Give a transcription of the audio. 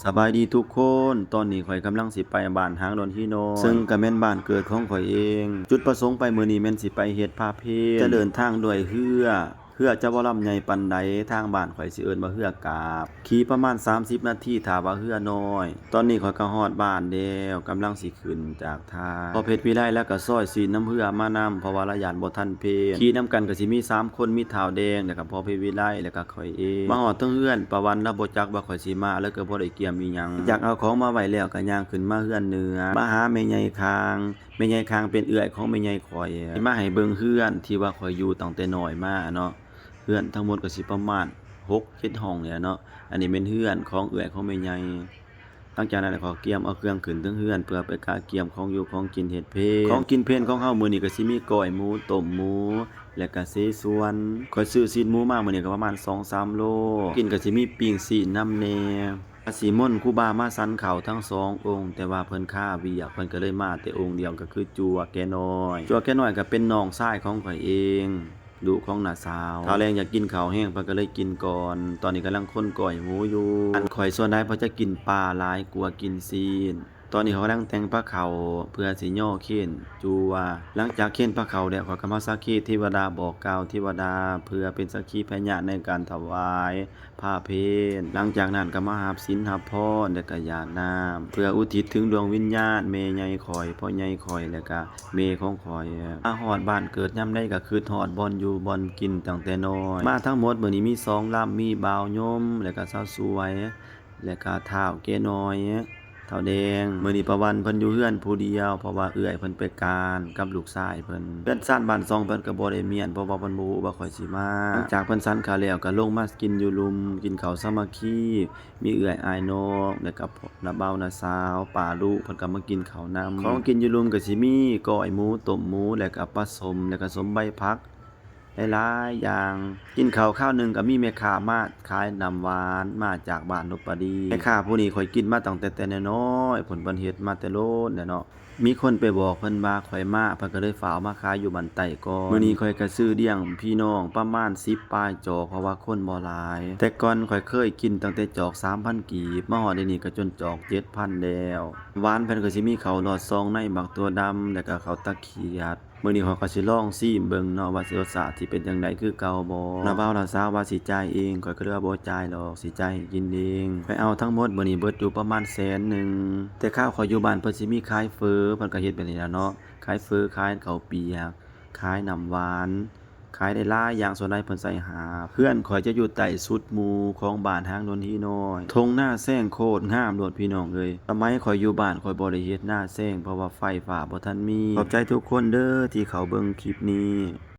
ສະບາຍດີທຸກຄົນ, ຕອນນີ້ຂ້ອຍກຳລັງຊິໄປບ້ານຫາງດອນຫີນ້ອຍ ເຊິ່ງກະແມ່ນບ້ານເກີດຂອງຂ້ອຍເອງ. ຈຸດປະສົງໄປມື້ນີ້ແມ່ນຊິໄປເຮັດພາເພນ, ຈະເດີນທາງດ້ວຍເຮືອ, ເຮືອຈະບໍ່ລຳໃຫຍ່ປານໃດ, ທາງບ້ານຂ້ອຍຊິເອີ້ນວ່າເຮືອກາບ, ຂີ່ປະມານສາມສິບນາທີ ຖ້າວ່າເຮືອນ້ອຍ. ຕອນນີ້ຂ້ອຍກໍຮອດບ້ານແລ້ວ, ກຳລັງຊິຂຶ້ນຈາກທ່າ. ພໍ່ເພັດວິໄລລະກະຊອຍຊີ້ນນຳເຮືອມານຳ, ເພາະວ່າລະຢ້ານບໍ່ທັນເພນ. ຂີ່ນຳກັນກະຊິມີສາມຄົນ, ມີທ້າວແດງ ແລະກະພໍ່ເພັດວິໄລ ແລະກະຂ້ອຍເອງ. ມາຮອດເທິງເຮືອນ ປາວັນລະບໍ່ຈັກວ່າຂ້ອຍຊິມາ, ລະກະບໍ່ໄດ້ກຽມອີ່ຫຍັງ. ຈັກເອົາຂອງມາໄວ້ແລ້ວ ກະຍ່າງຂຶ້ນມາເຮືອນເໜືອ, ມາຫາແມ່ໃຫຍ່ຄາງ. ແມ່ໃຫຍ່ຄາງເປັນເອື້ອຍຂອງແມ່ໃຫຍ່ຂ້ອຍ, ຊິມາໃຫ້ເບິ່ງເຮືອນທີ່ວ່າຂ້ອຍຢູ່ຕັ້ງແຕ່ນ້ອຍມາເນາະ. ເຮືອນທັງໝົດກໍຊິປະມານຫົກເຈັດຫ້ອງນີ້ແຫຼະເນາະ. ອັນນີ້ແມ່ນເຮືອນຂອງເອື້ອຍຂອງແມ່ໃຫຍ່. ຫຼັງຈາກນັ້ນກໍກຽມເອົາເຄື່ອງຂຶ້ນເທິງເຮືອນ ເພື່ອໄປກະກຽມຂອງຢູ່ຂອງກິນເຮັດເພນ. ຂອງກິນເພນຂອງເຮົາມື້ນີ້ກໍຊິມີກ້ອຍໝູ, ຕົ້ມໝູ ແລະກະເສສວນ. ຂ້ອຍຊື້ຊີ້ນໝູມາມື້ນີ້ກໍປະມານສອງສາມໂລ. ກິນກໍຊິມີປີ້ງຊີ້ນນຳແດ່. ອາສີມົນຄູບາມາສັນເຂົ້າທັງສອງອົງ, ແຕ່ວ່າເພິ່ນຄາວຽກ, ເພິ່ນກໍເລີຍມາແຕ່ອົງດຽວ, ກໍຄືຈົວແກນ້ອຍ. ຈົວແກນ້ອຍກໍເປັນນ້ອງຊາຍຂອງຂ້ອຍເອງ, ລູກຂອງນ້າສາວ. ທ້າວແດງຢາກກິນເຂົ້າແຮງ, ເພິ່ນກໍເລີຍກິນກ່ອນ. ຕອນນີ້ກຳລັງຄົນກ້ອຍໝູຢູ່. ອັນຂ້ອຍສ່ວນຫຼາຍເພິ່ນຈະກິນປາຫຼາຍກວ່າກິນຊີ້ນ. ຕອນນີ້ເຂົາກຳລັງແຕ່ງປາເຂົ້າ ເພື່ອຊິຍໍເຄນຈົວ. ຫຼັງຈາກເຄນປາເຂົ້າແລ້ວ, ເຂົາກໍມາສັກຄີເທວະດາ, ບອກກ່າວເທວະດາ ເພື່ອເປັນສັກຂີພະຍານໃນການຖວາຍ ພາເພນ. ຫຼັງຈາກນັ້ນກໍມາຮັບສິນຮັບພອນ ແລະກະຢາດນ້ຳ ເພື່ອອຸທິດເຖິງດວງວິນຍານແມ່ໃຫຍ່ຂ້ອຍ, ພໍ່ໃຫຍ່ຂ້ອຍ ແລະກະແມ່ຂອງຂ້ອຍ. ມາຮອດບ້ານເກີດຍາມໃດກໍຄິດຮອດບ່ອນຢູ່ບ່ອນກິນຕັ້ງແຕ່ນ້ອຍ. ມາທັງໝົດມື້ນີ້ມີສອງລຳ, ມີບ່າວຍົມ ແລະກະສາວສວຍ ແລະກະທ້າວແກ່ນ້ອຍ. ທ້າວແດງ. ມື້ນີ້ປາວັນເພິ່ນຢູ່ເຮືອນຜູ້ດຽວ, ເພາະວ່າເອື້ອຍເພິ່ນໄປການກັບລູກຊາຍເພິ່ນ. ເຮືອນຊານບ້ານຊ່ອງເພິ່ນກໍບໍ່ໄດ້ມ້ຽນ, ເພາະວ່າເພິ່ນບໍ່ຮູ້ວ່າຂ້ອຍຊິມາ. ຫຼັງຈາກເພິ່ນສັນຂ້າວແລ້ວ, ກໍລົງມາກິນຢູ່ລຸ່ມ, ກິນເຂົ້າສາມັກຄີ, ມີເອື້ອຍອ້າຍນ້ອງ ແລະກະນ້າບ່າວນ້າສາວ, ປ້າລຸເພິ່ນກໍມາກິນເຂົ້ານຳ. ຂອງກິນຢູ່ລຸ່ມກໍຊິມີກ້ອຍໝູ, ຕົ້ມໝູ ແລະກະປາສົ້ມ ແລະກະສົ້ມໃບຜັກ. ຫຼາຍໆຢ່າງ. ກິນເຂົ້າຄາວໜຶ່ງກໍມີແມ່ຄ້າມາຂາຍນ້ຳຫວານ ມາຈາກບ້ານນົບປະດີ. ແມ່ຄ້າຜູ້ນີ້ຂ້ອຍກິນມາຕັ້ງແຕ່ແຕ່ນ້ອຍໆພຸ້ນ, ເພິ່ນເຮັດມາແຕ່ໂລນແຫຼະເນາະ. ມີຄົນໄປບອກເພິ່ນວ່າຂ້ອຍມາ, ເພິ່ນກໍເລີຍຟ້າວມາຂາຍຢູ່ບ້ານໃຕ້ກ່ອນ. ມື້ນີ້ຂ້ອຍກໍຊື້ລ້ຽງພີ່ນ້ອງປະມານສິບປາຍຈອກ, ເພາະວ່າຄົນບໍ່ຫຼາຍ. ແຕ່ກ່ອນຂ້ອຍເຄີຍກິນຕັ້ງແຕ່ຈອກສາມພັນກີບ, ມາຮອດດຽວນີ້ກໍຈົນຈອກເຈັດພັນແລ້ວ. ຫວານເພິ່ນກໍຊິມີເຂົ້າລອດຊ່ອງໃນ, ໝາກຖົ່ວດຳ ແລະກະເຂົ້າຕາຂຽດ. ມື້ນີ້ຂ້ອຍກໍຊິລອງຊີມເບິ່ງເນາະ ວ່າຊິລົດຊາດຊິເປັນຈັ່ງໃດ ຄືເກົ່າບໍ່. ນ້າບ່າວນ້າສາວວ່າຊິຈ່າຍເອງ, ຂ້ອຍກໍເລີຍວ່າບໍ່ຈ່າຍດອກ, ຊິຈ່າຍໃຫ້ກິນເອງ. ຂ້ອຍເອົາທັງໝົດມື້ນີ້ເບິດຢູ່ປະມານແສນໜຶ່ງ. ແຕ່ຄາວຂ້ອຍຢູ່ບ້ານເພິ່ນຊິມີຂາຍເຝີ, ເພິ່ນກໍເຮັດແບບນີ້ລະເນາະ, ຂາຍເຝີ, ຂາຍເຂົ້າປຽກ, ຂາຍນ້ຳຫວານ, ຂາຍໄດ້ຫຼາຍຢ່າງ, ສ່ວນຫຼາຍເພິ່ນໃສ່ຫາບ. ເຮືອນຂ້ອຍຈະຢູ່ໃຕ້ສຸດໝູ່ຂອງບ້ານຫາງດົນຫີນ້ອຍ. ທົ່ງນາແຊງໂຄດງາມໂລດພີ່ນ້ອງເອີຍ. ສະໄໝຂ້ອຍຢູ່ບ້ານຂ້ອຍບໍ່ໄດ້ເຮັດນາແຊງ ເພາະວ່າໄຟຟ້າບໍ່ທັນມີ. ຂອບໃຈທຸກຄົນເດີທີ່ເຂົ້າເບິ່ງຄລິບນີ້.